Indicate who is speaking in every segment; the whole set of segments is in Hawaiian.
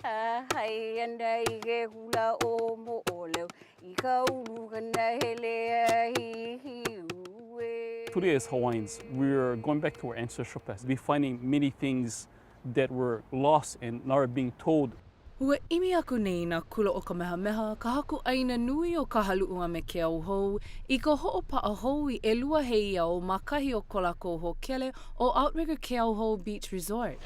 Speaker 1: Hahai ana i ke kula ʻo Moʻoleu i ka ulu kanahele a hihiu e.
Speaker 2: Today as Hawaiians, we are going back to our ancestral past. We're finding many things that were lost and now are being told.
Speaker 3: Ua ʻimi aku nei nā Kula o Kamehameha, ka haku ʻāina nui o Kahaluʻu a me Keauhou, i ka hoʻopaʻa hou i ʻelua heiau ma kahi o ko lākou hōkele ʻo Outrigger Keauhou Beach Resort.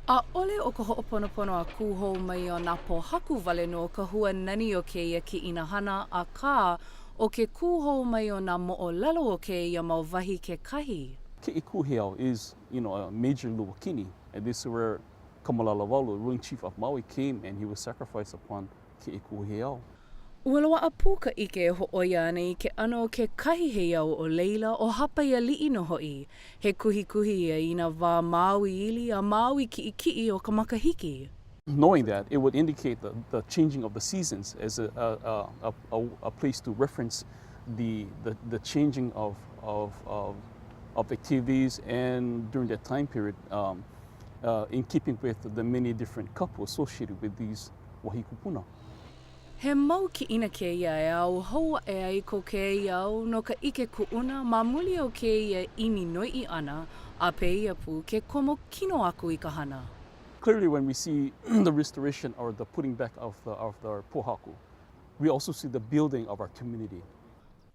Speaker 3: ʻAʻole ʻo ka hoʻoponopono a kū hou mai o nā pōhaku wale nō ka hua nani o kēia kiʻina hana, akā, ʻo ke kū hou mai o nā moʻolelo o kēia mau wahi kekahi.
Speaker 2: Keʻeku Heiau is, you know, a major luakini, and this is where Kamalalawalu, ruling chief of Maui, came and he was sacrificed upon Keʻeku Heiau.
Speaker 3: Ua loaʻa pū ka ʻike e hōʻoia ana i ke ʻano o kekahi heiau o laila, ʻo Hāpaialiʻi nō hoʻi. He kuhikuhi ia i nā wā māui ʻili a māui kiʻikiʻi o ka makahiki.
Speaker 2: Knowing that, it would indicate the, the changing of the seasons as a, a, a, a, a place to reference the, the, the changing of, of, of, of activities and during that time period um, uh, in keeping with the many different kapu associated with these wahi kupuna.
Speaker 3: He mau kiʻina kēia e ao hou aʻe ai ko kēia au no ka ʻike kuʻuna ma muli o kēia ʻimi noiʻi ʻana a pēia pū ke komo kino aku i ka hana.
Speaker 2: Clearly when we see the restoration or the putting back of the, of the pōhaku, we also see the building of our community.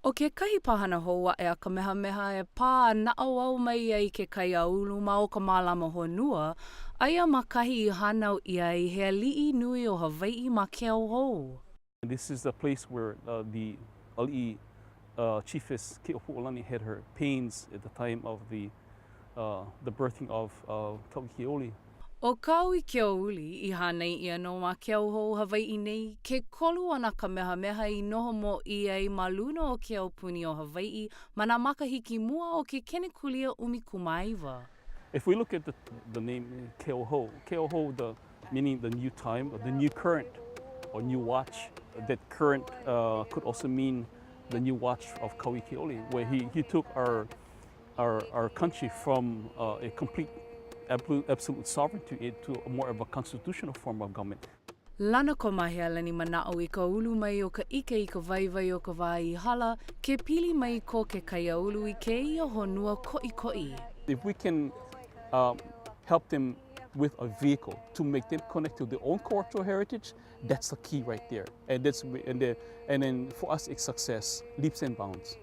Speaker 3: ʻO kekahi pāhana hou aʻe a Kamehameha e pā naʻauao mai ai ke kaiāulu ma o ka mālama honua, aia ma kahi i hānau ʻia ai he aliʻi nui o Hawaiʻi ma Keauhou.
Speaker 2: This is the place where the aliʻi chiefess Keʻopuʻulani had her pains at the time of the the birthing of Kauikeaouli.
Speaker 3: ʻO Kauikeaouli i hānai ʻia nō ma Keauhou, Hawaiʻi nei, ke kolu o nā Kamehameha i noho mōʻī ai ma luna o ke aupuni o Hawaiʻi ma nā makahiki mua o ke kenekulia 19.
Speaker 2: If we look at the, the name Keauhou, Keauhou the meaning the new time, or the new current, or new watch, that current uh, could also mean the new watch of Kauikeaouli, where he, he took our our, our country from uh, a complete absolute sovereignty to more of a constitutional form of government.
Speaker 3: Lana ko Mahealani manaʻo i ka ulu mai o ka ʻike i ka waiwai o ka wā i hala, ke pili mai ko ke kaiāulu i kēia honua koʻikoʻi.
Speaker 2: If we can um, help them with a vehicle to make them connect to their own cultural heritage, that's the key right there. And, that's, and, the, and then for us, it's success, leaps and bounds.